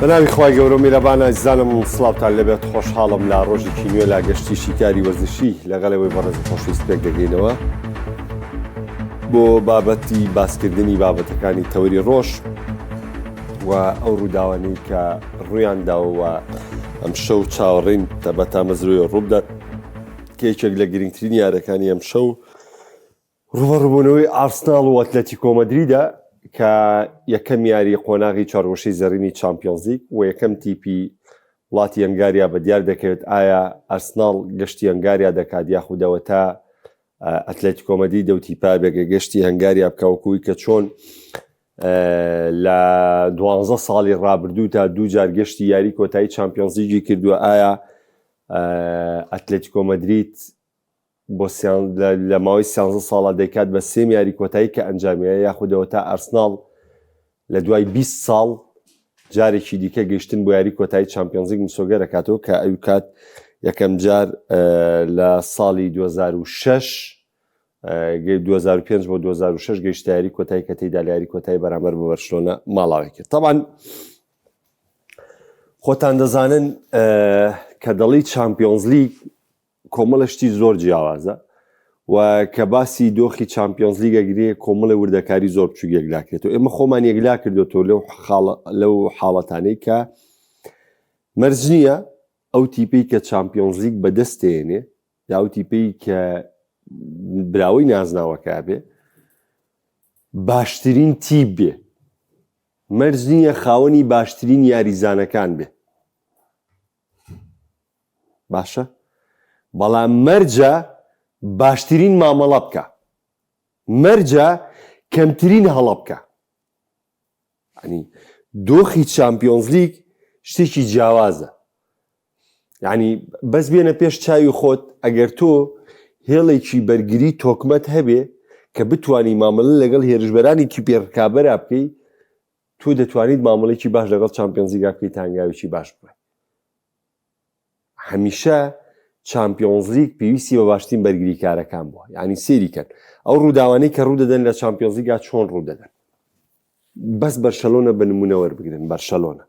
بەناوی خوای گەورە و میرەبان ئازیزانم سڵاوتان لێبێت خۆشحاڵم لە ڕۆژێکی نوێ لە گەشتی شیکاری وەرزشی لەگەڵ ئێوەی بەڕێز و خۆشەویست پێک دەگەینەوە بۆ بابەتی باسکردنی بابەتەکانی تەوەری ڕۆژ و ئەو ڕووداوانەی کە ڕوویان داوە ئەم شەو چاوەڕێین تا بە تامەزرۆیە ڕووبدات کە یەکێک لە گرنگترین یارەکانی ئەم شەو ڕووبەڕووبوونەوەی ئارسناڵ و ئەتلەتیکۆ مەدریدە کە یەکەم یاری قۆناغی چوارگۆشەی زێڕینی چامپیۆنزلیگ و یەکەم تیپی وڵاتی هەنگاریا بە دیار دەکەوێت ئایا ئارسناڵ گەشتی هەنگاریا دەکات یاخود ئەوەتا ئەتلەتیکۆ مەدریدە و تیپا بێگە گەشتی هەنگاریا بکە وەکوی کە چۆن لە دوانزە ساڵی ڕابردوو تا دوو جار گەشتی یاری کۆتایی چامپیۆنزلیگی کردووە ئایا ئەتلەتیکۆ مەدرید بۆ لە ماوەی سیانزە ساڵا دەیکات بە سێم یاری کۆتایی کە ئەنجامیە یاخودەوە تا ئارسناڵ لە دوای 20 ساڵ جارێکی دیکە گەیشتن بۆ یاری کۆتایی چامپیۆنزلیگ مسۆگەر دەکاتەوە کە ئەو کات یەکەم جار لە ساڵی 2006 2005 بۆ 2006 گەیشتە یاری کۆتایی کە تێیدا لە یاری کۆتایی بەرامبەر بە بەرشلۆنە ماڵاوی کرد تەبعەن خۆتان دەزانن کە دەڵی چامپیۆنزلیگ کۆمەڵە شتی زۆر جیاوازە و کە باسی دۆخی چامپیۆنزلیگ ئەگرێ کۆمەڵی وردەکاری زۆر بچوک یەکلاکرێتەوە ئێمە خۆمان یەکلا کردوێتەوە لەو لەو حاڵەتانەی کە مەرج نییە ئەو تیپەی کە چامپیۆنزلیگ بەدەستێنێ یا ئەو تیپەی کە براوەی نازناوەکە بێ باشترین تیپ بێ مەرج نییە خاوەنی باشترین یاریزانەکان بێ باشە بەڵام مەرجە باشترین مامەڵە بکە مەرجە کەمترین هەڵە بکە ینی دۆخی چامپیۆنزلیگ شتێکی جیاوازە ینی بەس بێنە پێش چاوی خۆت ئەگەر تۆ هێڵێکی بەرگری تۆکمەت هەبێ کە بتانی مامەلە لەگەڵ هێرشبەرانی تیپی ڕکابەرا بکەی تۆ دەتوانیت مامەڵێکی باش لەگەڵ چامپیۆنزلیگا بکەیت تا هەنگاوێکی باش بڕۆی. هەمیشە چامپیۆنزلیگ پێویستی بە باشترین بەرگریکارەکان بووە یعنی سێری کەن ئەو ڕووداوانەی کە ڕوودەدەن لە چامپیۆنزلیگا چۆن ڕوودەدەن بەس بەرشەلۆنە بە نمونە وەربگرن بەرشەلۆنە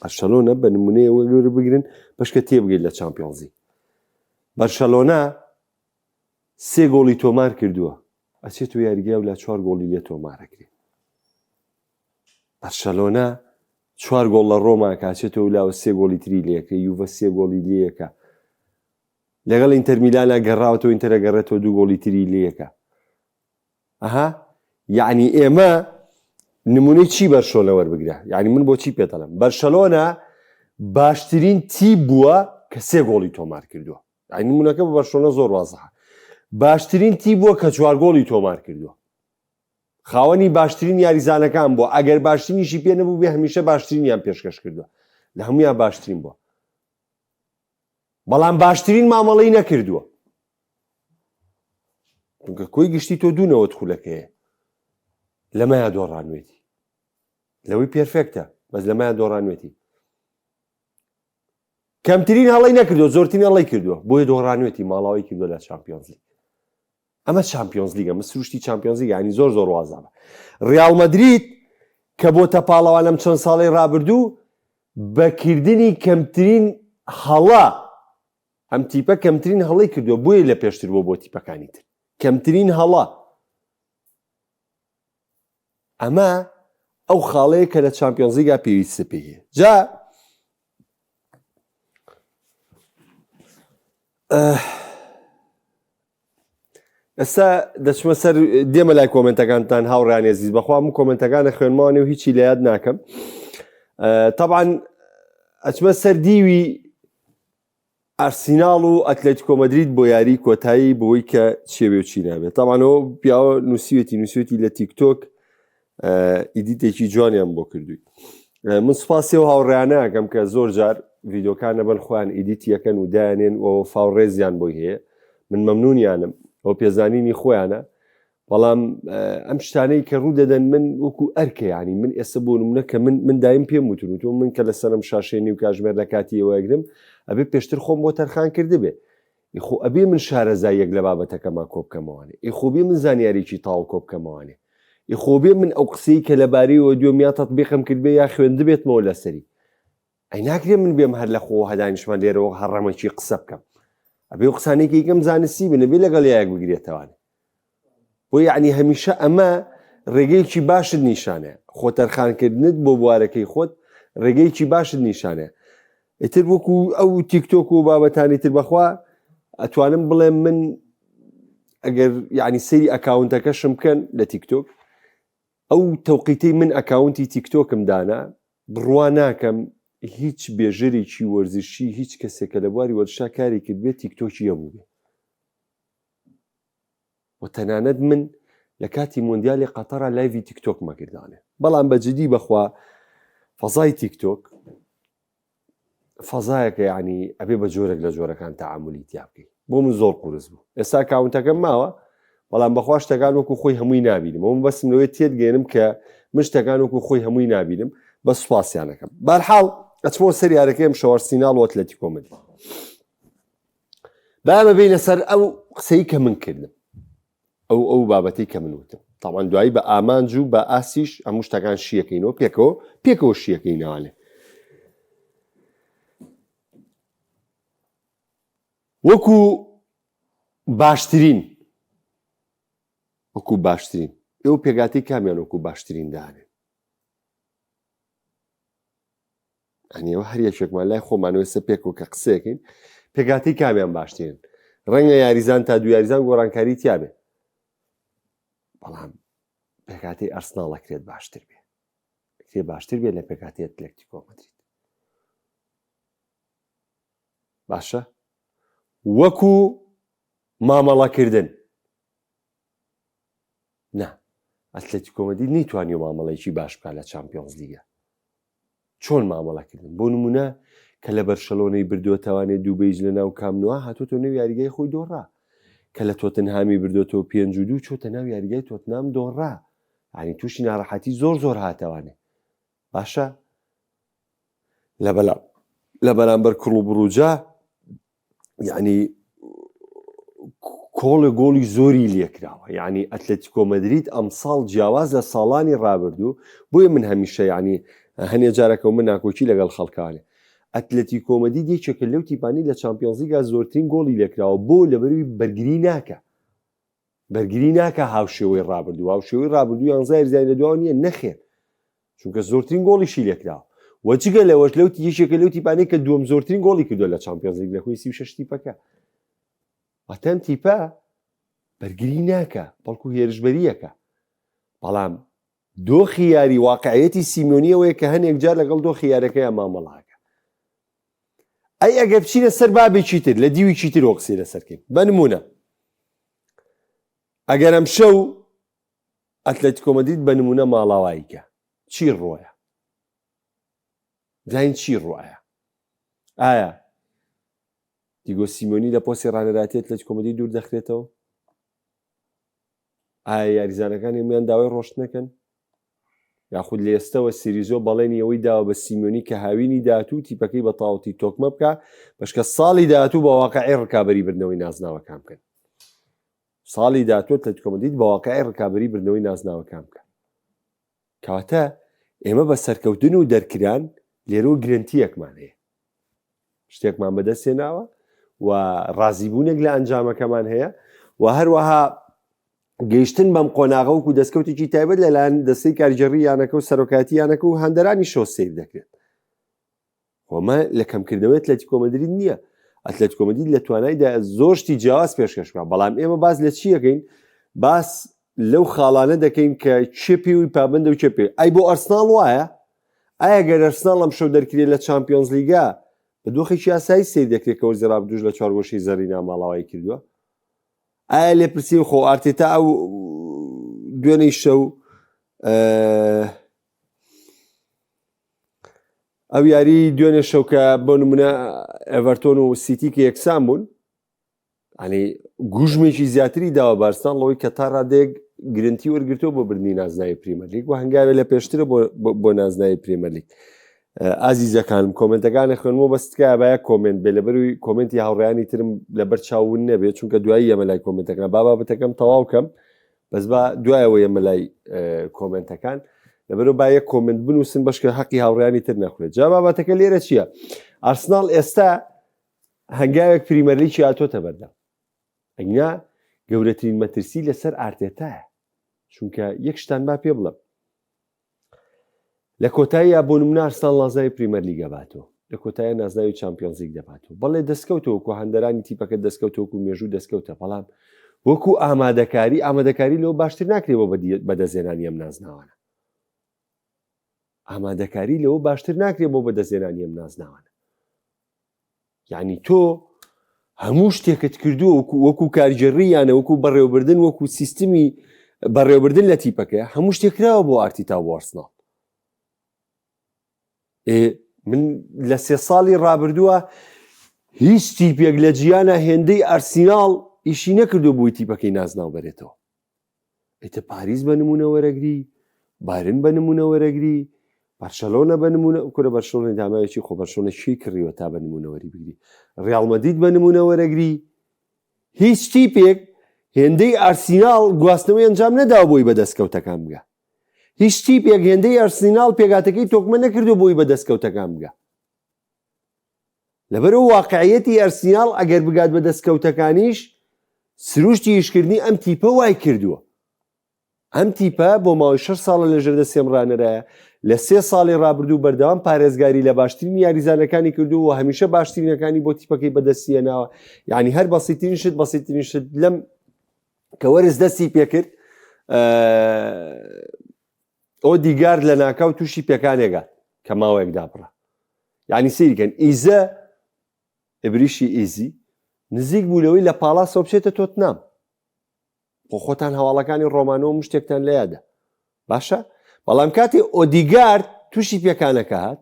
بەرشەلۆنە بە نمونەیە وەربگرن بەشکە تێبگەیت لە چامپیۆنزی بەرشەلۆنە سێ گۆڵی تۆمار کردووە ئەچێت و یاریگا و لە چوار گۆڵی لێ تۆمارەکرێ بەرشەلۆنە چوار گۆڵ لە ڕۆما کاچێتەوە لاوە سێ گۆڵی تری لەکە یوڤە سێ گۆڵی لەکە لەگەڵ ئینتەرمیلانە گەڕاوەتەوە ئینتەرە گەڕێتەوە دوو گۆڵی تری لەکە ئەها یعنی ئێمە نمونەی چی بەرشۆنە وەربگرە یعنی من بۆچی پێ دەڵێم بەرشەلۆنە باشترین تیپ بووە کە سێ گۆڵی تۆمار کردووە یعنی نمونەکە بە بەرشۆنە زۆر وازحە باشترین تیپ بووە کە چوار گۆڵی تۆمار کردووە خاوەنی باشترین یاریزانەکان بووە ئەگەر باشترینیشی پێ نەبوو بێ هەمیشە باشترینیان پێشکەش کردووە لە هەمویان باشترین بووە بەڵام باشترین مامەڵەی نەکردووە چونکە کۆی گشتی تۆ دوونەوەت خولەکەیە لەمەیا دۆڕانوێتی لەوەی پێرفێکتە بەس لەمەیا دۆڕانوێتی کەمترین هەڵی نەکردو زۆرترین هەڵی کردووە بۆیە دۆڕانوێتی ماڵاوی کردووە لە چامپیۆنزلیگ ئەمە چامپیۆنزلیگە مە سروشتی چامپیۆنزلیگ ینی زۆر زۆر وازابە ریال مەدرید کە بۆتە پاڵەوان لەم چەند ساڵی ڕابردوو بەکردنی کەمترین هەڵە ئەم تیپە کەمترین هەڵەی کردووە بۆیە لە پێشتر بۆ بۆ تیپەکانی تر کەمترین هەڵە ئەمە ئەو خاڵەیە کە لە چامپیۆنزلیگا پێویستە پێی جا ئێستا دەچمە سەر دێمە لای کۆمنتەکانتان هاوڕیان ئەزیز بەخوا من کۆمنتەکانە خوێنمانێ و هیچی لە یاد ناکەم طبعا ئەچمە سەر دیوی ئارسیناڵ و ئەتلەتیکۆ مەدرید بۆ یاری کۆتایی بۆی کە چێوێ و چی نابێت تاوانەوە پیاوە نووسیوێتی نووسێتی لە تیکتۆک edit ێکی جوانیان بۆ کردووی من سوپاسی و هاوڕیانەکەم کە زۆر جار ڤیدۆکان نەبن خۆیان edit یەکەن و دایانێن و فاوڕێزیان بۆی هەیە من مەمنونیانم ئەو پێزانینی خۆیانە بەڵام ئەم شتانەی کە ڕوو دەدەن من وەکو ئەرکە ینی من ئێستا بۆ نمونە کە من من دایم پێم وتون تۆ من کە لەسەرم شاشەی نیو کاژمێر لە کاتی ئێوەگرم ئەبێ پێشتر خۆم بۆ تەرخان کردبێ ئیخۆ ئەبێ من شارەزاییەک لە بابەتەکەما کۆبکەمەوانێ ئیخۆ بێ من زانیاریی تاو کۆبکەمەوانێ. خۆ بێ من ئەو قسەی کە لەبارەیەوە دوێم یا تەتبیقم کردبێ یا خوێندبێتمەوە لەسەری. ئەی ناکرێ من بێم هەر لە خۆوە هەدانیشمان لێرەوە هەڕەمەکی قسە بکەم. ئەبێ ئەو قسانەی کە یکەم زانستی بن ئەبێ لەگەڵ یەک بگرێتەوانێ. بۆ یعنی هەمیشە ئەمە ڕێگەیەکی باشت نیشانە خۆتەرخانکردنت بۆ بوارەکەی خۆت ڕێگەیەکی باشت نیشانە ئیتر وەکو ئەو تیکتۆک و بابەتانی تر بەخوا ئەتوانم بڵێم من ئەگەر یعنی سەیری ئەکاونتەکەشم بکەن لە تیکتۆک ئەو تەوقیتەی من ئەکاونتی تیکتۆکم دانا بڕوا ناکەم هیچ بێژەرێکی وەرزشی هیچ کەسێک کە لە بواری وەرزشا کاری کردبێت تیکتۆکی هەبوو بێ و تەنانەت من لە کاتی مۆندیالی قەتەرا live ی تیکتۆک مەکردانێ بەڵام بە جدی بەخوا فەزای تیکتۆک فەزایەکە یعنی ئەبێ بە جۆرێک لە جۆرەکان تەعاملی تیا بکەی بۆ من زۆر قورس بوو ئێستا کاونتەکەم ماوە بەڵام بەخوا شتەکان وەکو خۆی هەمووی نابینم ئەوم بەسم لەوەی تێت گەێنم کە من شتەکان وەکو خۆی هەمووی نابینم بە سوپاسیانەکەم بارحاڵ ئەچمەوە سەر یارەکەیم شەوەرسیناڵ و ئەتلەتیکۆ مەدرید با ئەمە بینە سەر ئەو قسەی کە من کردم ئەو ئەو بابەتی کە من وتم تاوان دوایی بە ئامانج و بە ئاسیش هەموو شتەکان شیەکەینەوە پێکەوە پێکەوە شیەکەینەوانێ وەکو باشترین وەکو باشترین ئێوە پێگاتی کامیان وەکو باشترین دانێن ئەنیەوە هەر یەکێکمان لای خۆمانەوە ئێستا پێکەوە کە قسەیەکەین پێکهاتەی کامیان باشترین ڕەنگە یاریزان تا دوو یاریزان گۆڕانکاری تیاابێ بەڵام پێکاتی ئەرسناڵ ئەکرێت باشتر بێ کرێ باشتر بێت لە پێکاتی ئەتلەتیکۆ مەدرید باشە وەکو مامەڵەکردن نا ئەتلەتیکۆ مەدرید نەیتوانی مامەڵەیەکی باش بکات لە چامپیۆنز لیگە چۆن مامەڵەکردن بۆ نمونە کە لە بەرشەلۆنەی بردووەتەوانێ دوو بەیج لە ناو کامنووا هاتۆتەوە نێو یاریگای خۆی دۆڕا کە لە تۆتنهامی بردوێتەوە پێنج و دوو چۆتە ناو یاریگای تۆتنام دۆڕا ینی تووشی ناڕەحەتی زۆر زۆر هاتەوانێ باشە لە بەرامبەر کوڵ و بڕوجا یعنی کۆڵێ گۆڵی زۆری لێکراوە یعنی ئەتلەتیکۆ مەدرید ئەمساڵ جیاواز لە ساڵانی ڕابردوو بۆیە من هەمیشە یعنی هەنێ جارەکە و من ناکۆکی لەگەڵ خەڵکانێ ئەتلەتیکۆ مەدرید یەکێکە لەو تیپانی لە چامپیۆنزلیگا زۆرترین گۆڵی لێکراوە بۆ لەبەروی بەرگری ناکە بەرگری ناکە هاوشێوەی ڕابردوو هاوشێوەی ڕابردوو یانزە یاریزانی لە دواوە نییە نەخێر چونکە زۆرترین گۆڵیشی لێکراوە و جگە لەوەش لەو یەکێکە لەو تیپانەی کە دووەم زۆرترین گۆڵی کردووە لە چامپیۆنزلیگ لە کۆی 36 تیپەکە واتەم تیپە بەرگری ناکە بەڵکو هێرشبەریەکە بەڵام دۆخی یاری واقعەتی سیمیۆنیەوەیە کە هەنێک جار لەگەڵ دۆخی یارەکەیان مامەڵاکە ئەی ئەگەر بچینە سەر بابێکی تر لە دیوێکی تر قسەی لەسەرکەین بە نمونە ئەگەر ئەم شەو ئەتلەتیکۆ مەدرید بە نمونە ماڵاواییکە چی ڕۆیە زین چی ڕۆیە ئایا دیگۆ سیمۆنی لە پۆستی ڕانەراتی ئەتلەتیکۆ مەدرید دوور دەخرێتەوە ئایا یاریزانەکان هەموویان داوای ڕۆشتنەکەن یاخود لە ئێستەوە سیریزۆ بەڵێنی ئەوەی داوە بە سیمیۆنی کە هاوینی داهاتوو تیپەکەی بە تەواوەتی تۆکمە بکا بەشکە ساڵی داهاتوو بە واقعی ڕکابەری بردنەوەی نازناوەکان بکەن ساڵی داهاتوو ئەتلەتیکۆ مەدرید بە واقعی ڕکابەری بردنەوەی نازناوەکان بکە کەواتە ئێمە بە سەرکەوتن و دەرکران لێرەوە گرنتیەکمان هەیە شتێکمان بەدەستێناوە و ڕازیبوونێک لە ئەنجامەکەمان هەیە و هەروەها گەیشتن بەم قۆناغە وەکو دەستکەوتێکی تایبەت لەلایەن دەستەی کارگێڕی یانەکە و سەرۆکایەتی یانەکە و هاندەرانی شۆ سەیر دەکرێت. خۆمە لە کەمکردنەوەی ئەتلەتیکۆ مەدرید نییە. ئەتلەتیکۆ مەدرید لە توانایدا زۆر شتی جیاواز پێشکەش بکات، بەڵام ئێمە باس لە چی ئەکەین؟ باس لەو خاڵانە دەکەین کە کێ پێوی پابەندە و کێ پێ ئەی بۆ ئەرسناڵ وایە؟ ئایا گەر ئەرسناڵ ئەمشەو دەرکرێت لە چامپیۆنز لیگا بە دۆخێکی ئاسایی سەیر دەکرێت کە وەرزی ڕابردووش لە چوارگۆشەی زەڕینا ماڵاوایی کردووە؟ ئایا لێپرسی خۆ ئارتێتا ئەو دوێنێی شەو ئەو یاری دوێنێ شەو کە بۆ نمونە ئێڤەرتۆن و سیتی کە یەکسان بوون ئەنی گوژمێکی زیاتری داوە بارسان لەوەی کە تا ڕادێک گرنتی وەرگرتووە بۆ بردنی نازناوی پریمەرلیگ و هەنگاوێ لە پێشترە بۆ نازناوی پریمەرلیگ ئازیزەکانم کۆمنتەکانە خوێنمەوە بەس تکایە باە کۆمنت بێ لەبەروی کۆمنتی هاوڕیانی ترم لەبەر چاوون نەبێت چونکە دوایی ئەمە لای کۆمنتەکان با بابەتەکەم تەواو کەم. بەس با دوایەوە یەمە لای کۆمنتەکان لەبەرو با یەک comment بنووسن بەشکە حەقی هاوڕیانی تر نەخورێت جا بابەتەکە لێرە چییە؟ ئارسناڵ ئێستا هەنگاوێک پریمەرلیکی هاتۆتە بەردەم ئەگینا گەورەترین مەترسی لەسەر ئارتێتایە چونکە یەک شتان با پێ بڵم لە کۆتاییا بۆ نمونە ئارسناڵ نازناوی پریمەرلیگ ئەباتەوە، لە کۆتاییا نازناوی چامپیۆنزلیگ دەباتەوە. بەڵێ دەستکەوتە وەکو هاندەرانی تیپەکە دەستکەوتە وەکو مێژوو دەستکەوتە، بەڵام وەکو ئامادەکاری ئامادەکاری لەوە باشتر ناکرێ بۆ بەدەستهێنانی ئەم نازناوانە. ئامادەکاری لەوە باشتر ناکرێ بۆ بەدەستهێنانی ئەم نازناوانە. یعنی تۆ هەموو شتێکت کردووە وەکو وەکو کارگێڕی یانە وەکو بەڕێوەبردن وەکو سیستمی بەڕێوەبردن لە تیپەکە هەموو شتێک کراوە بۆ ئارتیتا بۆ ئارسناڵ من لە سێ ساڵی ڕابردووە هیچ تیپێک لە جیانە هێندەی ئارسیناڵ ئیشی نەکردو بووی تیپەکەی نازناو بەرێتەوە ئیتر پاریس بە نمونە وەرەگری بایرن بە نمونە وەرەگری بەرشەلۆنە بە نمونە کورە بەرشەلۆنە داماوێکی خۆ بەرشەلۆنە چی کڕیوە تا بە نمونە وەری بگری ڕیاڵ مەدرید بە نمونە وەرەگری هیچ تیپێک هێندەی ئارسیناڵ گواستنەوەی ئەنجام نەداوە بۆی بە دەستکەوتەکان بگە هیچ تیپێک هێندەی ئارسیناڵ پێگاتەکەی تۆکمە نەکردو بۆی بە دەستکەوتەکان بگە لەبەرئەوە واقعیەتی ئەرسیناڵ ئەگەر بگات بە دەستکەوتەکانیش سروشتی ئیشکردنی ئەم تیپە وای کردووە. ئەم تیپە بۆ ماوەی شەش ساڵە لەژێر دەستی ئەم ڕانەرایە، لە سێ ساڵی ڕابردوو بەردەوام پارێزگاری لە باشترین یاریزانەکانی کردووە و هەمیشە باشترینەکانی بۆ تیپەکەی بەدەستیهێناوە، یعنی هەر بەسیترین شت بەسیترین شت لەم کە وەرز دەستی پێکرد ئۆدیگارد لە ناکاو تووشی پێکانێک هات کە ماوەیەک دابڕا یعنی سەیرکەن ئیزە ئبریشی ئیزی نزیک بوو لەوەی لە پاڵاسەوە بچێتە تۆتنام خۆ خۆتان هەواڵەکانی ڕۆمانۆ مشتێکتان لە یادە باشە بەڵام کاتی ئۆدیگارد تووشی پێکانەکە هات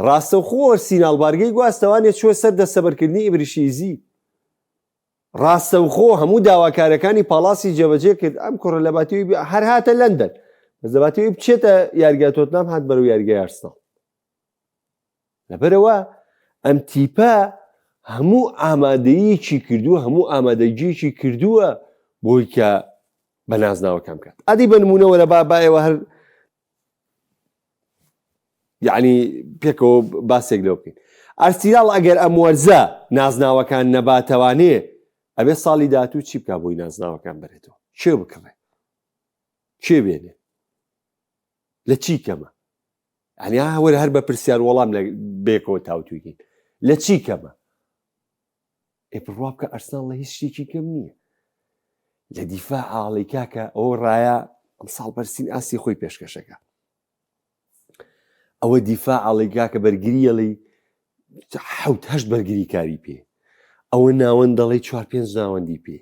ڕاستەوخۆ ئەرسیناڵ بارگەی گواستەوانێ چوە سەر دەستەبەرکردنی ئیبریشی ئیزی ڕاستەوخۆ هەموو داواکارەکانی پاڵاسی جێبەجێ کرد، ئەم کوڕە لە باتیوی هەر هاتە لەندەن، بەس لە باتیوی بچێتە یاریگای تۆتنام هات بەرەو یاریگای ئارسناڵ. لەبەرەوە ئەم تیپە هەموو ئامادەیەکی کردووە، هەموو ئامادەگیەکی کردووە بۆی کە بە نازناوەکان بکات. ئەدی بە نمونە وەرە با با ئێوە هەر یعنی پێکەوە باسێک لەوە بکەین ئەرسیناڵ ئەگەر ئەم وەرزە نازناوەکان نەباتەوانێ ئەبێ ساڵی داهاتوو چی بکا بۆی نازناوەکان بەرێتەوە کێ بکڕێ کێ بێنێ لە چی کەمە یعنی وەرە هەر بە پرسیار وەڵام لە بێکەوە تاوتویکەین لە چی کەمە ئێ بڕوا بکە ئەرسناڵ لە هیچ شتێکی کەم نییە لە دیفاع ئاڵی کاکە ئەو ڕایە ئەمساڵ بەرسین ئاستی خۆی پێشکەشەکە ئەوە دیفاع ئەڵی کاکە بەرگریەڵی حوت هەشت بەرگری کاری پێ ئەوە ناوەند دەڵی چوار پێنج ناوەندی پێ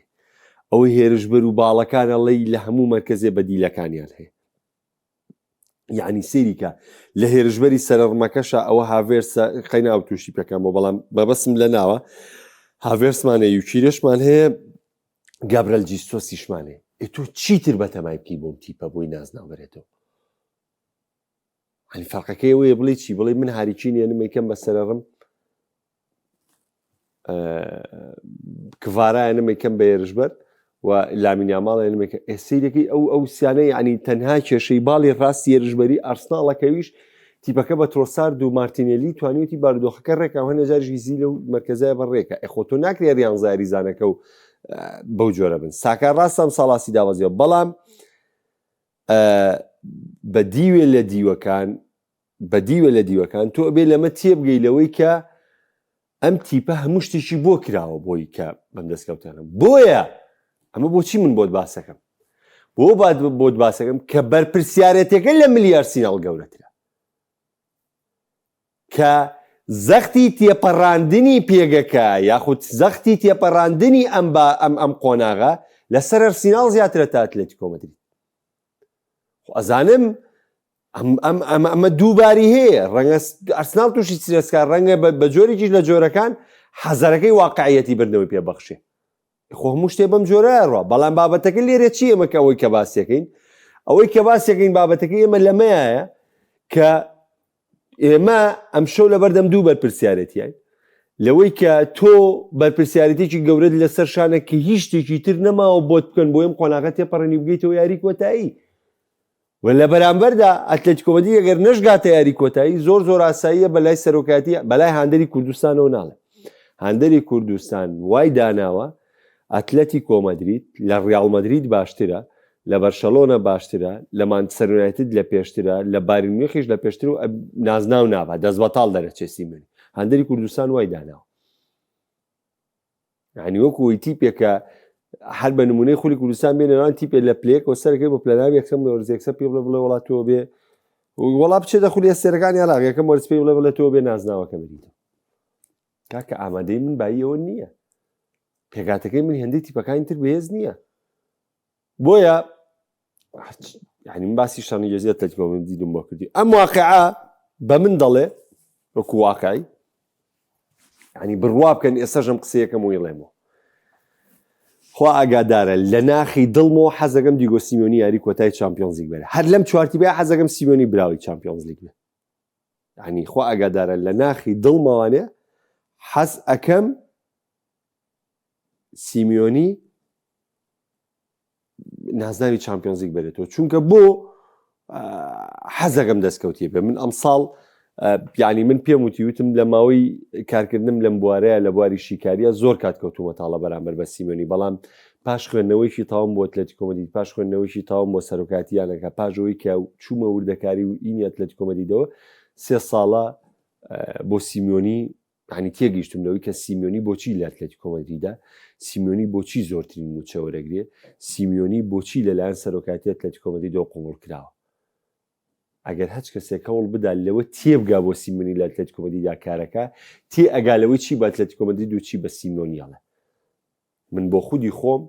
ئەوە هێرشبەر و باڵەکان ئەڵی لە هەموو مرکزێ بەدیلەکانیان هەیە یعنی سەیریکە لە هێرشبەری سەرڕمەکەشە ئەوە هاڤێرسە قەیناو تووشی پێکان بۆ بەڵام بەبەسم لە ناوە هاڤێرسمانە یوکیرشمان هەیە گابرەل جیسۆسیشمان هەیە ئێ تۆ چیتر بەتەمای بکەی بۆم تیپە بۆی نازناو بەرێتەوە هەنی فەرقەکەی ئەوەیە بڵێ چی بڵێ من هاریکین ێنمەکەم بە سەرڕم کڤارایە نمەکەم بە هێرشبەر و لامین یاماڵ نمەکە ئێسیرەکەی ئەو ئەو سیانە یعنی تەنها کێشەی باڵی ڕاستی هێرشبەری ئارسناڵەکەویش تیپەکە بە ترۆسارد و مارتینێلی توانیوتی بارودۆخەکە ڕێکا و هەنێ جاریش ئیزی لەو مەرکەزای بە ڕێکە ئێ خۆ تۆ ناکرێ ریانزا یاریزانەکە و بەو جۆرە بن ساکا ڕاستە ئەم ساڵاسی دابەزیوە بەڵام بە دیوێ لە دیوەکان بە دیوە لە دیوەکان تۆ ئەبێ لەمە تێبگەی لەوەی کە ئەم تیپە هەموو شتێکی بۆ کراوە بۆی کە بەم دەستکەوتانە بۆیە ئەمە بۆچی من بۆت باسەکەم بۆ بات بۆت باسەکەم کە بەرپرسیارەتەکە لە ملی ئەرسیناڵ گەورەترە کە زەختی تێپەڕاندنی پێگەکە یاخود زەختی تێپەڕاندنی ئەم با ئەم ئەم قۆناغە لەسەر ئەرسیناڵ زیاترە تا ئەتلەتیکۆ مەدرید خۆ ئەزانم ئەم ئەم ئەم ئەمە دووباری هەیە ڕەنگە ئەرسناڵ تووشی سترێسکار ڕەنگە بە جۆرێکیش لە جۆرەکان حەزەرەکەی واقعیەتی بردنەوەی پێ بەخشێ خۆ هەموو شتێ بەم جۆرە ڕۆ بەڵام بابەتەکە لێرە چی ئێمە کە ئەوەی کە باسیەکەین ئەوەی کە باسیەکەین بابەتەکە ئێمە لەمەیە کە ئێمە ئەمشەو لەبەردەم دوو بەرپرسیارێتیین. لەوەی کە تۆ بەرپرسیارێتێکی گەورەت لەسەر شانە کە هیچ شتێکی تر نەماوە بۆت بکەن بۆ ئەم قۆناغە تێپەڕێنی بگەیتەوە یاری کۆتایی و لە بەرامبەردا ئەتلەتیکۆ مەدرید ئەگەر نەشگاتە یاری کۆتایی زۆر زۆر ئاساییە بەلای سەرۆکایەتی بەلای هاندەری کوردستانەوە ناڵێ هاندەری کوردستان وای داناوە ئەتلەتیکۆ مەدرید لە ڕیاڵ مەدرید باشترە لە بەرشەلۆنە باشترە لە مانچستەر یونایتد لە پێشترە لە بایرن میونخیش لە پێشتر و نازناو نابا دەست بەتاڵ دەرەچێ سیمۆنی هاندەری کوردستان وای داناوە یعنی وەکو ئەوی تیپێکە هەر بە نمونەی خولی کوردستان بێنەوان تیپێ لە پلەیەک و سەرەکەی بۆ پلەناو یەکەم وەرز یەکسەر پێ بڵێ بڵێ وڵات تۆ بێ وڵا بچێتە خولی ئەستێرەکانی عێراق یەکەم وەرز پێی بڵێ بڵێ تۆ بێ نازناوەکە بریتەوە کاکە ئامادەی من بایی ئەوە نییە پێکاتەکەی من هێندەی تیپەکانی تر بەهێز نییە بۆیە یعنی من باسی شانگێزی ئەتلەتیکۆ مەدریدم بۆ کردی ئەم واقعە بە من دەڵێ وەکو واقعی ینی بڕوا بکەن ئێستاژم قسەیەکەم و یڵێمەوە خوا ئاگادارە لە ناخی دڵمەوە حەزەکەم دیگۆ سیمیۆنی یاری کۆتای چمپیۆنزلیگ بەرێ هەر لەم چوارتیبە حەزەکەم سیمیۆنی براوی چمپیۆنزلیگ بێ ینی خوا ئاگادارە لە ناخی دڵمەوانێ حەز ئەکەم سیمیۆنی نازناوی چمپیۆنزیک بەرێتەوە چونکە بۆ حەزەکەم دەستکەوتی بێ من ئەمساڵ یعنی من پێم وتی وتم لە ماوەی کارکردنم لەم بوارەیە لە بواری شیکاریە زۆر کات کەوتومە تاڵە بەرامبەر بە سیمۆنی بەڵام پاش خوێندنەوەیکی تاوم بۆ ئەتلەتیکۆ مەدرید پاش خوێندنەوەیکی تاوم بۆ سەرۆکاتیانەکە پاش ئەوەی کە چوومە وردەکاری و ئینی ئەتلەتیکۆ مەدریدەوە سێ ساڵە بۆ سیمیۆنی یانی تێگەیشتم لەوەی کە سیمیۆنی بۆچی لە ئەتلەتیکۆ مەدریدە، سیمیۆنی بۆچی زۆرترین مووچە وەرەگرێ، سیمیۆنی بۆچی لەلایەن سەرۆکایەتی ئەتلەتیکۆ مەدریدەوە قبوڵ کراوە. ئەگەر هەچ کەسێک هەوڵ بدا لەوە تێبگا بۆ سیمیۆنی لە ئەتلەتیکۆ مەدریدا کارەکە، تێئەگا لەوەی چی بە ئەتلەتیکۆ مەدرید و چی بە سیمیۆنی ئەڵێ. من بۆ خودی خۆم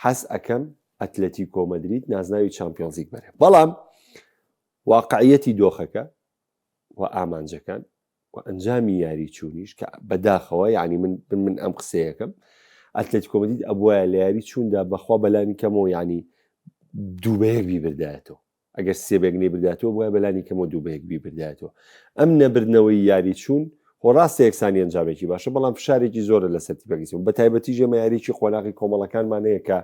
حەز ئەکەم ئەتلەتیکۆ مەدرید نازناوی چامپیۆنزلیگ بەرێ. بەڵام واقعیەتی دۆخەکە و ئامانجەکان و ئەنجامی یاری چوونیش کە بەداخەوە یعنی من من ئەم قسەیەکەم ئەتلەتیکۆ مەدرید ئەبواە لە یاری چووندا بەخوا بەلانی کەمەوە یعنی دوو بە یەک بیبردایەتەوە ئەگەر سێبێک نەیبرداتەوە بواە بەلانی کەمەوە دوو بە یەک بیبردایەتەوە ئەم نەبردنەوەی یاری چوون خۆ ڕاستە یەکسانی ئەنجامێکی باشە بەڵام فشارێکی زۆرە لەسەر تیپەکەی بە تایبەتی ژێمە یاریی قۆناغی کۆمەڵەکانمان هەیە کە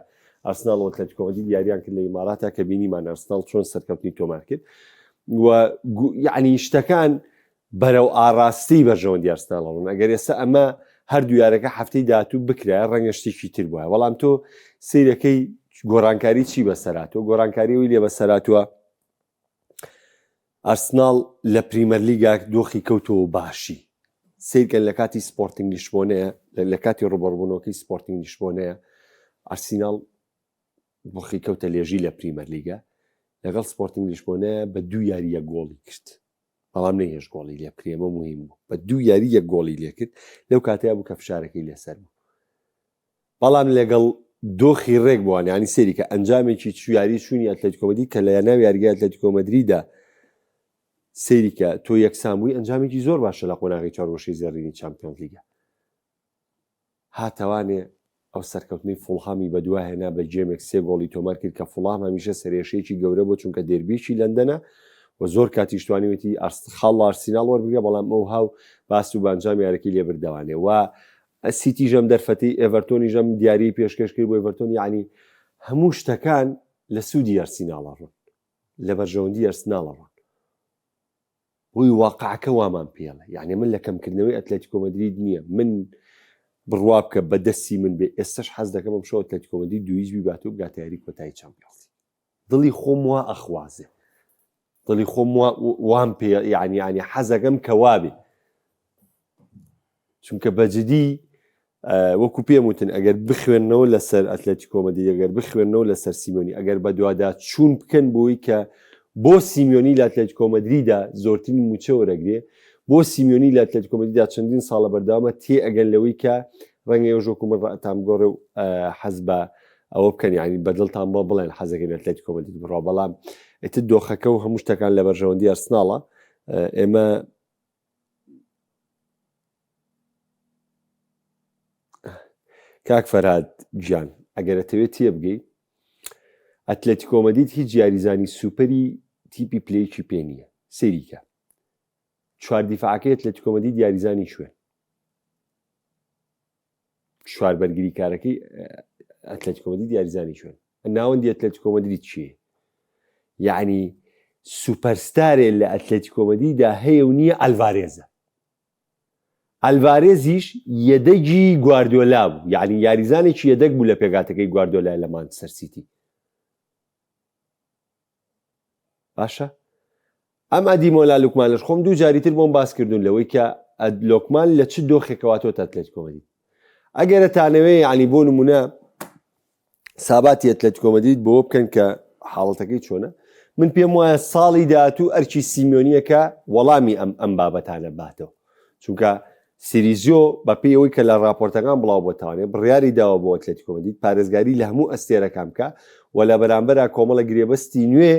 ئەرسناڵ و ئەتلەتیکۆ مەدرید یاریان کرد لە ئیماراتا کە بینیمان ئەرسناڵ چۆن سەرکەوتنی تۆمار کرد و یعنی شتەکان بەرەو ئاڕاستەی بەرژەوەندی ئەرسناڵ ڕۆن ئەگەر ئێستا ئەمە هەردوو یارەکە هەفتەی داهاتوو بکرایە ڕەنگە شتێکی تر بووە بەڵام تۆ سیرەکەی گۆڕانکاری چی بەسەراتوە گۆڕانکاری ئەوی لێ بەسەراتوە ئەرسناڵ لە پریمەرلیگا دۆخی کەوتەوە باشی سیرکەن لە کاتی سپۆرتنگ لیشبۆنەیە لە کاتی ڕوبەڕبوونەوەکەی سپۆرتنگ لیشبۆنەیە ئەرسیناڵ بۆخی کەوتە لێژی لە پریمەرلیگا لەگەڵ سپۆرتنگ لیشبۆنەیە بە دوو یاری یەک گۆڵی کرد بەڵام نەیهێشت گۆڵی لێ بکرێ ئەمە موهیم بوو بە دوو یاری یەک گۆڵی لێ کرد لەو کاتەیە بوو کە فشارەکەی لەسەر بوو بەڵام لەگەڵ دۆخی ڕێک بووان ینی سێری کە ئەنجامێکی چویاری چوونی ئەتلەتیکۆ مەدرید کە لە ناو یاریگای ئەتلەتیکۆ مەدریدا سەیری کە تۆ یەکسان بووی ئەنجامێکی زۆر باشە لە قۆناغی چوارگۆشەی زێڕینی چامپیۆنز لیگە هاتەوانێ ئەو سەرکەوتنەی فوڵهامی بەدوا هێنا بە گێمێک سێ گۆڵی تۆمار کرد کە فوڵهام هەمیشە سەرێشەیەکی گەورە بۆ چونکە دێربیەکی لەندەنە و زۆر کاتیش توانیوێتی خاڵ لە ئارسیناڵ وەربگرێ بەڵام ئەو هاو باس و بەئەنجام یارەکەی لێ بردەوانێ و سیتیش ئەم دەرفەتی ئێڤەرتۆنیش ئەم دیاریی پێشکەش کرد بۆ ئێڤەرتۆن یعنی هەموو شتەکان لە سوودی ئەرسیناڵە ڕۆن لە بەرژەوەندی ئەرسناڵە ڕۆن بۆی واقعەکە وامان پێڵێ یعنی من لە کەمکردنەوەی ئەتلەتیکۆ مەدرید نییە من بڕوا بکە بە دەستی من بێ ئێستش حەز دەکەم ئەم شەو ئەتلەتیکۆ مەدرید دوویش بیبات و بگاتە یاری کۆتایی چامپیۆنز دڵی خۆم وا ئەخوازێ دڵی خۆم وام پێ یعنی یعنی حەزەکەم کە وابێ چونکە بەجدی وەکو پێم وتن ئەگەر بخوێنەوە لەسەر ئەتلەتیکۆ مەدرید ئەگەر بخوێنەوە لەسەر سیمیۆنی ئەگەر بەدوادا چوون بکەن بۆی کە بۆ سیمیۆنی لە ئەتلەتیکۆ مەدریدا زۆرترین موچە وەرەگرێ بۆ سیمیۆنی لە ئەتلەتیکۆ مەدریدا چەندین ساڵە بەردەوامە تێ ئەگەن لەوەی کە ڕەنگە ئێوەش وەکو من ڕەئتان بگۆڕێ و حەز بە ئەوە بکەن یعنی بەدڵتان بۆ بڵێن حەزەکەن ئەتلەتیکۆ مەدرید بڕوا بەڵام ئیتر دۆخەکە و هەموو شتەکان لە بەرژەوەندی ئەرسناڵە ئێمە کاک فەرهاد گیان ئەگەر ئەتەوێت تێبگەی ئەتلەتیکۆ مەدید هیچ یاریزانی سوپەری تیپی پلەیەکی پێ نییە سەیریکە چوار دیفاعەکەی ئەتلەتیکۆ مەدید یاریزانی کوێن؟ چوار بەرگریکارەکەی ئەتلەتیکۆ مەدرید یاریزانی کوێن؟ ناوەندی ئەتلەتیکۆ مەدرید چییە؟ یعنی سوپەرستارێ لە ئەتلەتیکۆ مەدریدا هەیە و نییە ئەلڤارێزە. ئەلڤارێزیش یەدەگی گواردیۆلا بوو، یعنی یاریزانێکی یەدەگ بوو لە پێکهاتەکەی گواردیۆلا لە مانچستەر سیتی. باشە ئەم ئەدیمۆلا لوکمانەش خۆم دوو جاری تر بۆم باس کردوون لەوەی کە لۆکمان لە چ دۆخێکەوە تۆ ئەتلەتیکۆ مەدرید ئەگەرە تانەوێ یعنی بۆ نمونە ساباتی ئەتلەتیکۆ مەدرید بۆ بکەن کە حاڵەتەکەی چۆنە من پێم وایە ساڵی داهاتوو ئەرکی سیمیۆنیەکە وەڵامی ئەم ئەم بابەتانە باتەوە چونکە سیریزیۆ بەپێی ئەوەی کە لە راپۆرتەکان بڵاو بۆتەوانێ بڕیاری داوە بۆ ئەتلەتیکۆ مەدرید پارێزگاری لە هەموو ئەستێرەکان بکا و لە بەرامبەرا کۆمەڵە گرێبەستی نوێ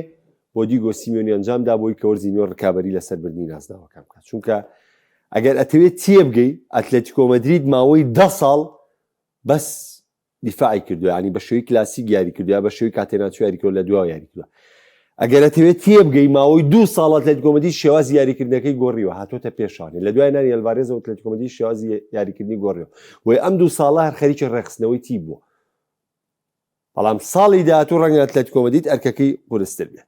بۆ دیگۆ سیمیۆنی ئەنجام دا بۆی کە وەرزی نوێ ڕکابەری لەسەر بردنی نازناوەکان بکات چونکە ئەگەر ئەتەوێت تێبگەی ئەتلەتیکۆ مەدرید ماوەی دە ساڵ بەس دیفاعی کردووە یانی بە شێوەی کلاسیک یاری کردووە بە شێوەی کاتێناچۆ یاری کردووە لە دواوە یاری کردووە ئەگەر ئەتەوێت تێبگەی ماوەی دوو ساڵ ئەتلەتیکۆ مەدرید شێوازی یاریکردنەکەی گۆڕیوە هاتۆتە پێشانێ لە دوای نانی ئەلڤارێزەوە ئەتلەتیکۆ مەدرید شێوازی یاریکردنی گۆڕیوە بۆیە ئەم دوو ساڵە هەر خەریکی ڕێکخستنەوەی تیپ بووە بەڵام ساڵی داهاتوو ڕەنگە ئەتلەتیکۆ مەدرید ئەرکەکەی قورستر بێت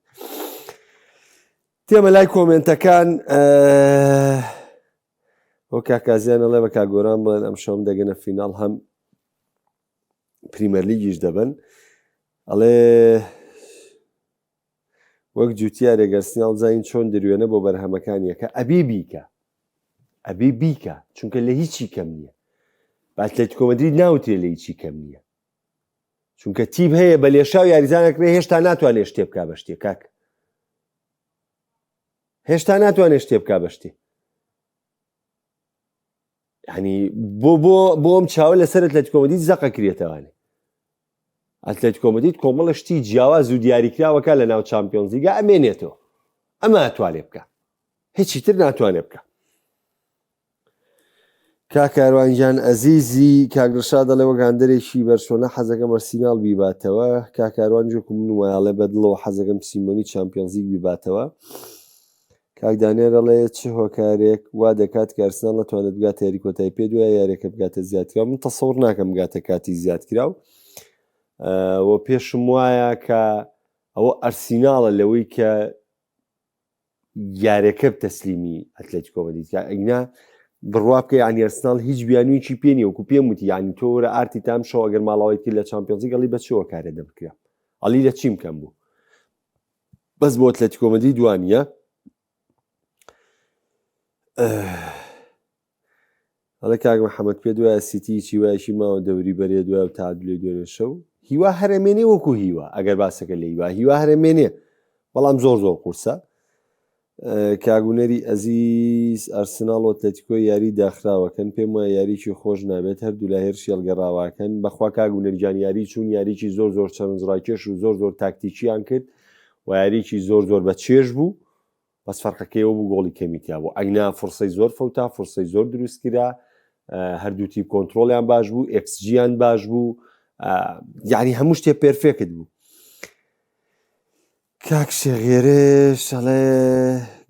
تێمە لای کۆمێنتەکان ئەو کاکازیان ئەڵێ بە کاک گۆران بڵێن ئەم شەوم دەگەنە فیناڵ هەم پریمەرلیگیش دەبن ئەڵێ وەک جوتیارێک ئەرسناڵ زانین چۆن دروێنە بۆ بەرهەمەکانیەکە ئەبی بیکە ئەبی بیکە چونکە لە هیچی کەم نییە بە ئەتلەتیکۆ مەدرید ناوترێ لە هیچی کەم نییە چونکە تیپ هەیە بە لێشاو یاریزانەکرێ هێشتا ناتوانێت شتێ بک بە شتێ کاک هێشتا ناتوانێت شتێ بک بە شتێ ینی بۆ بۆ بۆم چاوە لەسەر ئەتلەتیکۆ مەدرید زەقە کرێتەوانێ ئەتلەتیکۆ مەدرید کۆمەڵە شتی جیاواز و دیاریکراوەکە لە ناو چامپیۆنزلیگا ئەمێنێتەوە ئەمە ئەتوانێ بکە هیچی تر ناتوانێ بکە کاک کاروان گیان ئەزیزی کاک دڵشاد دەڵێ وەک هاندەرێکی بەرشۆنە حەزەکەم ئەرسیناڵ بیباتەوە کاک کاروان جۆکو من وایەڵێ بە دڵەوە حەزەکەم سیمۆنی چامپیۆنزیک بیباتەوە کاک دانێر دەڵێ چ هۆکارێک وا دەکات کە ئەرسناڵ نەتوانێت بگاتە یاری کۆتایی پێ دوای یاریەکە بگاتە زیادکراو من تەسەور ناکەم بگاتە کاتی زیادکراو و پێشم وایە کە ئەوە ئەرسیناڵە لەوەی کە یارەکە تەسلیمی ئەتلەتیکۆ مەدرید کە ئەگنا بڕوا بکە یعنی ئەرسناڵ هیچ بیانوویەکی پێ نییە وەکو پێم وتی یعنی تۆ وەرە ئارتی تام شەو ئەگەر ماڵاوای کرد لە چامپیۆنزلیگ ئەڵی بە چۆ کارێ دەبکرا ئەڵی لە چیم کەم بوو بەس بۆ ئەتلەتیکۆ مەدرید وانە ئەڵێ کاک محەممەد پێ دوایە سیتی هیچ هیوایەکی ماوە دەوری بەرێ دوای و تعادلی دوێنێ شەو هیوا هەرەمێنێ وەکو هیوا ئەگەر باسەکە لە هیوا هیوا هەرەمێنێ بەڵام زۆر زۆر قورسە کاگونەری ئەزیز ئەرسناڵ و ئەتلەتیکۆ یاری داخراوەکەن پێم وایە یاریی خۆش نابێت هەردوو لە هێرشی هەڵگەڕاواکەن بەخوا کاگونەرگیان یاری چوون یاریی زۆر زۆر چەرنجڕاکێش و زۆر زۆر تاکتیکیان کرد و یاریی زۆر زۆر بە چێژ بوو بەس فەرقەکەی ئەوە بوو گۆڵی کەمی تیا بوو ئەگنا فرسەی زۆر فەوتا فرسەی زۆر دروست کرا هەردوو تیپ کۆنتترۆلیان باش بوو xG یان باش بوو یعنی هەموو شتێ perfect بوو کاک شێغێرێش ئەڵێ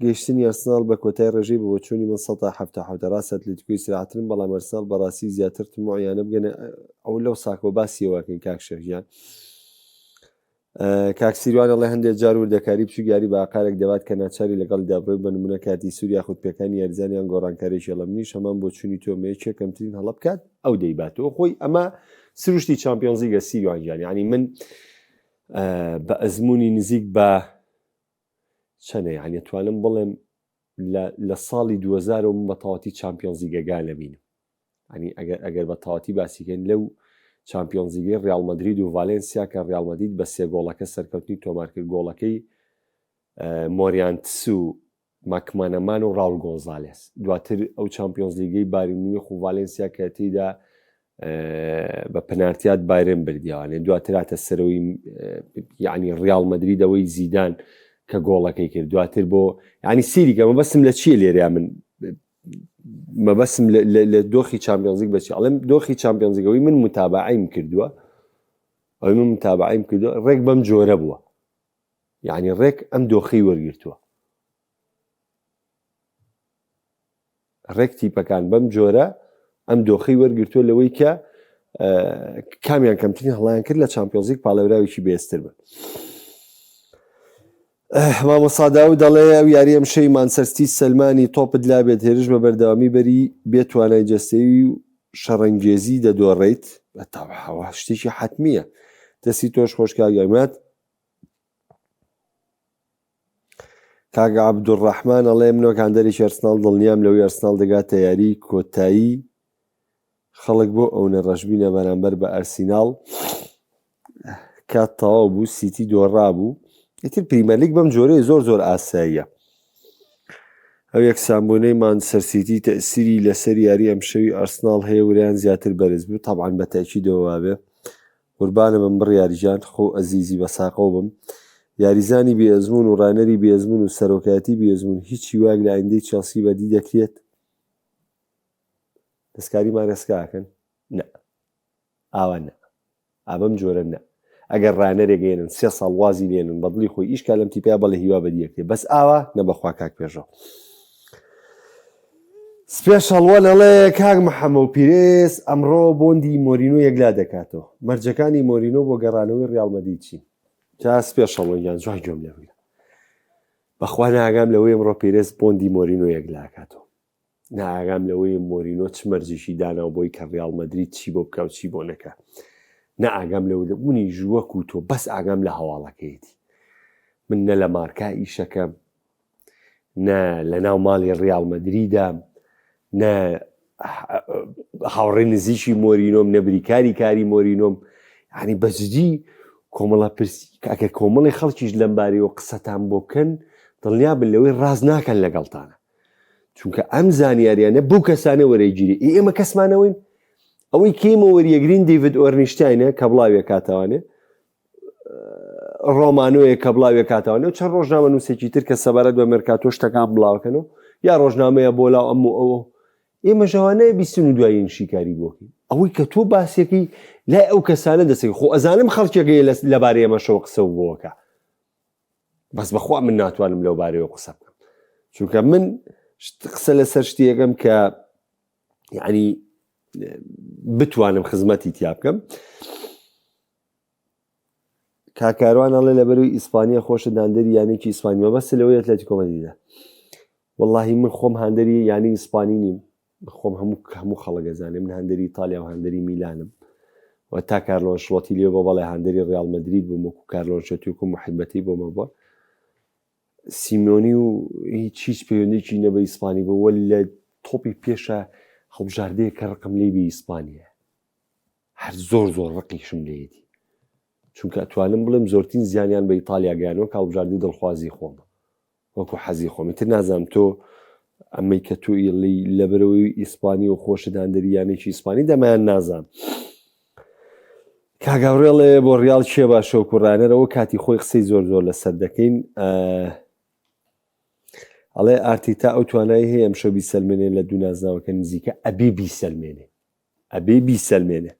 گەیشتنی ئەرسناڵ بە کۆتای ڕێژەی بە بۆچوونی من 177 ڕاست ئەتلەتیکۆی سراعترن بەڵام ئەرسناڵ بەڕاستی زیاتر تموعیانە بگەنە ئەو لەو ساکەوە باسیەوەکەین کاک شێخ گیان کاک سیروان ئەڵێ هەندێک جار وردەکاری بچوک یاری بە ئاقارێک دەبات کە ناچاری لەگەڵیدا بڕۆی بە نمونە کارتی سوور یاخود پێکانی یاریزان یان گۆڕانکاریی هەڵە منیش هەمان بۆچوونی تۆم هەیە کێ کەمترین هەڵە بکات ئەو دەیباتەوە خۆی ئەمە سروشتی چامپیۆنزلیگە سیروان گیان یعنی من بە ئەزمموی نزیک بە چەنە یعنی توانم بڵێم لە ساڵی 2000 من بە تەواتی چامپیۆنزلیگەگا نەبینم ینی ئەگەر ئەگەر بە تەواتی باسیکەین لەو چامپیۆنزلیگەی ڕیاڵ مەدرید و ڤالێنسیا کە ڕیاڵ مەدرید بە سێ گۆڵەکە سەرکەوتنی تۆمار کرد گۆڵەکەی مۆریانتس و ماکمانەمان و ڕاول گۆنزالێس دواتر ئەو چامپیۆنزلیگەی بایرن میونخ و ڤالێنسیا کە تێیدا بە پەنارتیات بایرن بردیوانێ دواتر هاتە سەرەوەی یعنی ڕیاڵ مەدریدەوەی زیدان کە گۆڵەکەی کرد دواتر بۆ ینی سیریکە مەبەستم لە چییە لێرە من مەبەستم لە دۆخی چامپیۆنزیک بەچی ئەڵێم دۆخی چامپیۆنزیگەوەی من متابعیم کردووە ئەوەی من متابعیم کردووە ڕێک بەم جۆرە بووە یعنی ڕێک ئەم دۆخی وەرگرتووە ڕێک تیپەکان بەم جۆرە ئەم دۆخی وەرگرتووە لەوەی کە کامیان کەمترین هەڵیان کرد لە چمپیۆنزیک پاڵێوراوێکی بێستر بن. مامۆستا داود دەڵێ ئەو یاری ئەمشەوی مانچستەر سەلمانی تۆپت لابێت هێرش بە بەردەوامی بەری بێ توانای جەستەیی و شەڕەنگێزی دەدۆڕێیت بەتەواوە شتێکی حەتمیە دەستی تۆش خۆش کاک عیماد کاک عەبدولڕەحمان ئەڵێ من وەک هاندەرێکی ئەرسناڵ دڵنیام لەوەی ئەرسناڵ دەگاتە یاری کۆتایی خەڵک بۆ ئەونە ڕەشبینە بەرامبەر بە ئەرسیناڵ کات تەواو بوو سیتی دۆڕابوو ئیتر پریمەرلیگ بەم جۆرەیە زۆر زۆر ئاساییە ئەو یەکسانبوونەی مانچستەر سیتی تەئسیری لەسەر یاری ئەمشەوی ئەرسناڵ هەیە وریان زیاتر بەرز بوو تەبعەن بە تەئکیدەوە وابێ قوربانە بم بڕیار گیان خۆ ئەزیزی بەساقەوە بم یاریزانی بێ ئەزموون و ڕانەری بێ ئەزموون و سەرۆکایەتی بێ ئەزموون هیچ هیوایەک لە ئایندەی چێڵسی بەدی دەکرێت دەستکاری مارێسکا ئەکەن نا ئاوا نا ئا بەم جۆرە نا ئەگەر ڕانەرێک ئێنن سێ ساڵ وازی لێنن بە دڵی خۆی ئیش کا لەم تیپیا بەڵێ هیوا بەدی ئەکرێ بەس ئاوا نە بەخوا کاک پێشڕەو سپێشەڵ وەن ئەڵێ کاک محەمە و پیرێس ئەمڕۆ بۆندی مۆرینۆ یەکلا دەکاتەوە مەرجەکانی مۆرینۆ بۆ گەڕانەوەی ڕیاڵ مەدرید چین جا سپێشەڵ وەن گیان جوان گوێم لێ بگرە بەخوا ناگام لەوەی ئەمڕۆ پیرێس بۆندی مۆرینۆ یەکلاکاتەوە نائاگام لەوەی مۆرینۆ چ مەرجێکی داناوە بۆی کە ڕیاڵ مەدرید چی بۆ بکا و چی بۆ نەکا. نە ئاگام لەوە لە منیش وەکو تۆ بەس ئاگام لە هەواڵەکەیەتی. من نە لە مارکا ئیشەکەم، نە لە ناو ماڵی ڕیاڵ مەدریدام، نە هاوڕێ نزیکی مۆرینۆم، نە بریکاری کاری مۆرینۆم. یعنی بە جدی کۆمەڵە پرسی ئەگەر کۆمەڵی خەڵکیش لەم بارەیەوە قسەتان بۆ بکەن دڵنیا بن لەوەی ڕاست ناکەن لەگەڵتانە. چونکە ئەم زانیاریانە بەو کەسانە وەرەگیری ئی ئێمە کەسمانەوەین ئەوەی کێمە وەریەگرین دیڤد ئۆرنیشتاینە کە بڵاوێ کاتەوانێ ڕۆمانۆیە کە بڵاوێ کاتەوانێ و چەند ڕۆژنامە نووسێکی تر کە سەبارەت بە مێرکاتۆ شتەکان بڵاوکەن و یا ڕۆژنامەیە بۆ لاو ئەم و ئەوە ئێمە ژەوانەیە بیستن و دوایین شیکاری بۆکەین ئەوەی کە تۆ باسیەکەی لای ئەو کەسانە دەسێک خۆ ئەزانم خەڵکێکەیە لەبارەی ئەمەشەوە قسە و بۆکە بەس بەخوا من ناتوانم لەو بارەیەوە قسە بکەم چونکە من قسە لەسەر شتێکم کە یعنی بتوانم خزمەتی تیا بکەم کاکاروان ئەڵێ لەبەروی ئیسپانیا خۆشە داندەری یانێکی ئیسپانی مەبەست لەوەی ئەتلەتیکۆ مەدریدە واللهی من خۆم هاندەری یانی ئیسپانی نیم خۆم هەموو هەموو خەڵک ئەزانێ من هاندەری ئیتالیا و هاندەری میلانم و تا کارلۆ ئەنشلۆتی لێ بۆ بەڵێ هاندەری ڕیاڵ مەدرید بووم وەکو کارلۆ ئەنشلۆتی وەکو محیبەتی بۆ مەبووە سیمۆنی و هیچ هیچ پەیوەندێکی نە بە ئیسپانی بوو وە لە تۆپی پێشە هەڵبژاردەیە کە ڕقم لێی بێ ئیسپانیە هەر زۆر زۆر ڕقیشم لێیەتی چونکە ئەتوانم بڵێم زۆرترین زیانیان بە ئیتالیا گەیانەوە کە هەڵبژاردەی دڵخوازی خۆمە وەکو حەزی خۆم ئیتر نازانم تۆ ئەمەی کە تۆ ئیڵی لەبەرەوەی ئیسپانی و خۆشت هاندەری یانێکی ئیسپانی دەمایان نازان کاگاڕێڵێ بۆ ڕیاڵ کێ باشە و کوڕانەرەوە کاتی خۆی قسەی زۆر زۆر لەسەر دەکەین ئەڵێ ئارتیتا ئەو توانایی هەیە ئەمشەو بیسەلمێنێ لە دوو نازناوەکە نزیکە ئەبێ بیسەلمێنێ ئەبێ بیسەلمێنێ.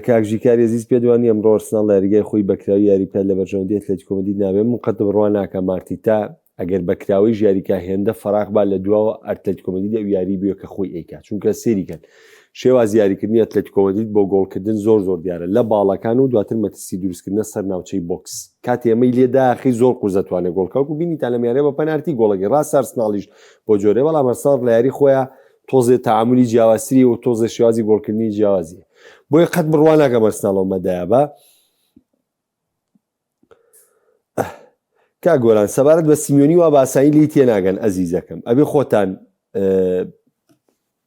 کاک ژیکاری ئەزیز پێت وانیە ئەمڕۆ ئەرسناڵ لە یاریگای خۆی بەکراوی یاری بکات لە بەرژەوەندی ئەتلەتیکۆ مەدرید نابێ من قەت بڕوا ناکەم ئارتیتا ئەگەر بەکراوەیش یاریکا هێندە فەراغ با لە دواوە ئەتلەتیکۆ مەدرید ئەو یاری بوێ کە خۆی ئەیکا چونکە سێری کەن شێوازی یاریکردنی ئەتلەتیکۆ مەدرید بۆ گۆڵکردن زۆر زۆر دیارە لە باڵەکان و دواتر مەترسی دروستکردنە سەر ناوچەی بۆکس کاتێ ئەمەی لێ داخی زۆر قورس دەتوانێت گۆڵ کاکو بینیتان لەم یاریە بە پەنارتی گۆڵەکەی ڕاست ئەرسناڵیش بۆ جۆرێ بەڵام ئەرسناڵ لە یاری خۆیان تۆزێ تەعامولی جیاوازتری و تۆزێ شێوازی گۆڵکردنی جیاوازی بۆیە قەت بڕوا ناکەم ئەرسناڵ ئەو مەدایە بە کا گۆران سەبارەت بە سیمیۆنی وا باسایی لی تێناگەن ئەزیزەکەم ئەبێ خۆتان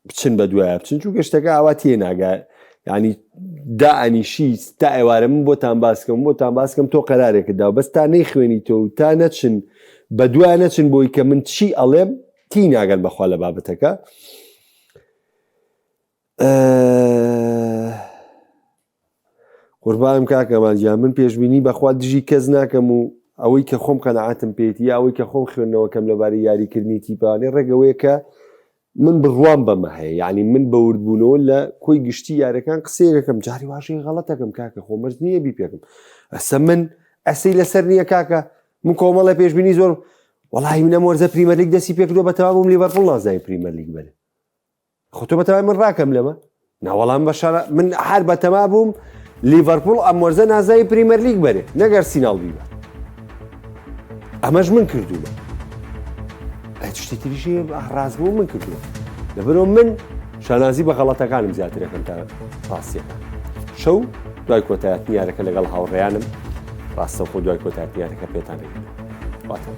بچن بە دوایە بچن چونکە شتەکە ئاوا تێناگا ینی دائەنیشی تا ئێوارە من بۆتان باسکەم بۆتان باسکەم تۆ قەرارێکت دا بەس تا نەیخوێنی تۆ و تا نەچن بە دوای نەچن بۆی کە من چی ئەڵێم تی ناگەن بەخوا لە بابەتەکە قوربانم کاکەمان گیان من پێشبینی بەخوا دژی کەس ناکەم و ئەوەی کە خۆم قەنەعاتم پێیتی یا ئەوەی کە خۆم خوێندنەوەکەم لەبارەی یاریکردنی تیپانێ ڕێگەوەیە کە من بڕوام بەمە هەیە یعنی من بە وردبوونەوە لە کۆی گشتی یارەکان قسەیەکەکەم جاری واژەی غەڵەتەکەم کاکە خۆ مەرج نییە بیپێکم ئەسە من ئەسەی لەسەر نییە کاکە من کۆمەڵە پێشبینی زۆر وەڵی منە مۆرزە پریمەرلیگ دەستی پێکردووە بە تەواو بووم لیڤەرپوڵ نازانین پریمەرلیگ بەرێ خۆ تۆ بەتەوای من ڕاکەم لەمە. ناوەڵام بەشارە من هەر بەتەما بووم لیڤەرپوڵ ئەم وەرزە نازناوی پریمەرلیگ بەرێ نەک ئەرسیناڵ بیبات ئەمەش من کردوومە شتی تریشی ڕاست بوو من کردووە لەبەرەوە من شانازی بە غەڵەتەکانم زیاترەکەم تا ڕاستیەکان شەو دوای کۆتایەتنی یارەکە لەگەڵ هاوڕێیانم ڕاستەوخۆ دوای کۆتایەتنی یارەکە پێتان دەگەین. واتە.